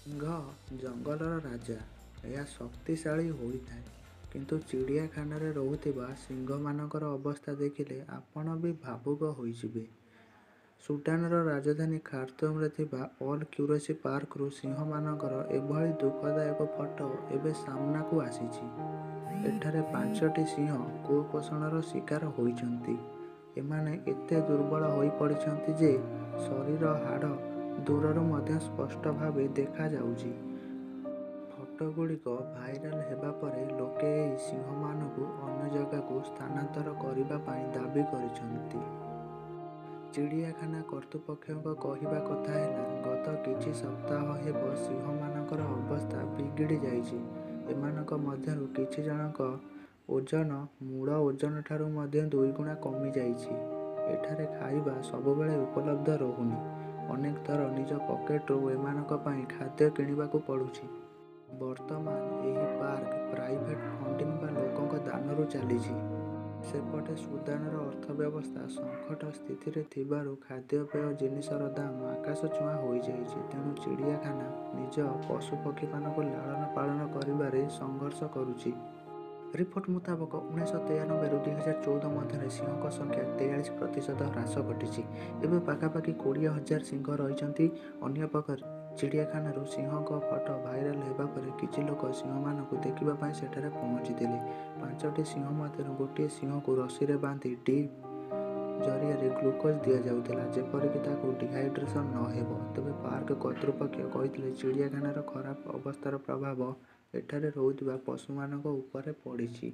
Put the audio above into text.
ସିଂହ ଜଙ୍ଗଲର ରାଜା। ଏହା ଶକ୍ତିଶାଳୀ ହୋଇଥାଏ। କିନ୍ତୁ ଚିଡ଼ିଆଖାନାରେ ରହୁଥିବା ସିଂହମାନଙ୍କର ଅବସ୍ଥା ଦେଖିଲେ ଆପଣ ବି ଭାବୁକ ହୋଇଯିବେ। ସୁଡାନର ରାଜଧାନୀ ଖାର୍ତୁମରେ ଥିବା ଅଲ କ୍ୟୁରେସି ପାର୍କରୁ ସିଂହମାନଙ୍କର ଏଭଳି ଦୁଃଖଦାୟକ ଫଟୋ ଏବେ ସାମ୍ନାକୁ ଆସିଛି। ଏଠାରେ 5ଟି ସିଂହ କୁପୋଷଣର ଶିକାର ହୋଇଛନ୍ତି। ଏମାନେ ଏତେ ଦୁର୍ବଳ ହୋଇପଡ଼ିଛନ୍ତି ଯେ ଶରୀର ହାଡ଼ ଦୂରରୁ ମଧ୍ୟ ସ୍ପଷ୍ଟ ଭାବେ ଦେଖାଯାଉଛି। ଫଟୋଗୁଡ଼ିକ ଭାଇରାଲ ହେବା ପରେ ଲୋକେ ଏହି ସିଂହମାନଙ୍କୁ ଅନ୍ୟ ଜାଗାକୁ ସ୍ଥାନାନ୍ତର କରିବା ପାଇଁ ଦାବି କରିଛନ୍ତି। ଚିଡ଼ିଆଖାନା କର୍ତ୍ତୃପକ୍ଷଙ୍କ କହିବା କଥା ହେଲା, ଗତ କିଛି ସପ୍ତାହ ହେବ ସିଂହମାନଙ୍କର ଅବସ୍ଥା ବିଗିଡ଼ି ଯାଇଛି। ଏମାନଙ୍କ ମଧ୍ୟରୁ କିଛି ଜଣଙ୍କ ଓଜନ ମୂଳ ଓଜନଠାରୁ ମଧ୍ୟ ଦୁଇଗୁଣା କମିଯାଇଛି। ଏଠାରେ ଖାଇବା ସବୁବେଳେ ଉପଲବ୍ଧ ରହୁନି। ଅନେକ ଥର ନିଜ ପକେଟରୁ ଏମାନଙ୍କ ପାଇଁ ଖାଦ୍ୟ କିଣିବାକୁ ପଡ଼ୁଛି। ବର୍ତ୍ତମାନ ଏହି ପାର୍କ ପ୍ରାଇଭେଟ ଫଣ୍ଡିଂ ବା ଲୋକଙ୍କ ଦାନରୁ ଚାଲିଛି। ସେପଟେ ସୁଦାନର ଅର୍ଥବ୍ୟବସ୍ଥା ସଙ୍କଟ ସ୍ଥିତିରେ ଥିବାରୁ ଖାଦ୍ୟପେୟ ଜିନିଷର ଦାମ ଆକାଶଛୁଆଁ ହୋଇଯାଇଛି। ତେଣୁ ଚିଡ଼ିଆଖାନା ନିଜ ପଶୁପକ୍ଷୀମାନଙ୍କୁ ଲାଳନପାଳନ କରିବାରେ ସଂଘର୍ଷ କରୁଛି। ରିପୋର୍ଟ ମୁତାବକ, 1993ରୁ 2014 ମଧ୍ୟରେ ସିଂହଙ୍କ ସଂଖ୍ୟା 43% ହ୍ରାସ ଘଟିଛି। ଏବେ ପାଖାପାଖି 20,000 ସିଂହ ରହିଛନ୍ତି। ଅନ୍ୟପକ୍ଷରେ ଚିଡ଼ିଆଖାନାରୁ ସିଂହଙ୍କ ଫଟୋ ଭାଇରାଲ ହେବା ପରେ କିଛି ଲୋକ ସିଂହମାନଙ୍କୁ ଦେଖିବା ପାଇଁ ସେଠାରେ ପହଞ୍ଚିଥିଲେ। 5ଟି ସିଂହ ମଧ୍ୟରୁ ଗୋଟିଏ ସିଂହକୁ ରସିରେ ବାନ୍ଧି ଡ୍ରିପ୍ ଜରିଆରେ ଗ୍ଲୁକୋଜ ଦିଆଯାଉଥିଲା, ଯେପରିକି ତାକୁ ଡିହାଇଡ୍ରେସନ ନ ହେବ। ତେବେ ପାର୍କ କର୍ତ୍ତୃପକ୍ଷ କହିଥିଲେ, ଚିଡ଼ିଆଖାନାର ଖରାପ ଅବସ୍ଥାର ପ୍ରଭାବ ଏଠାରେ ରହୁଥିବା ପଶୁମାନଙ୍କ ଉପରେ ପଡ଼ିଛି।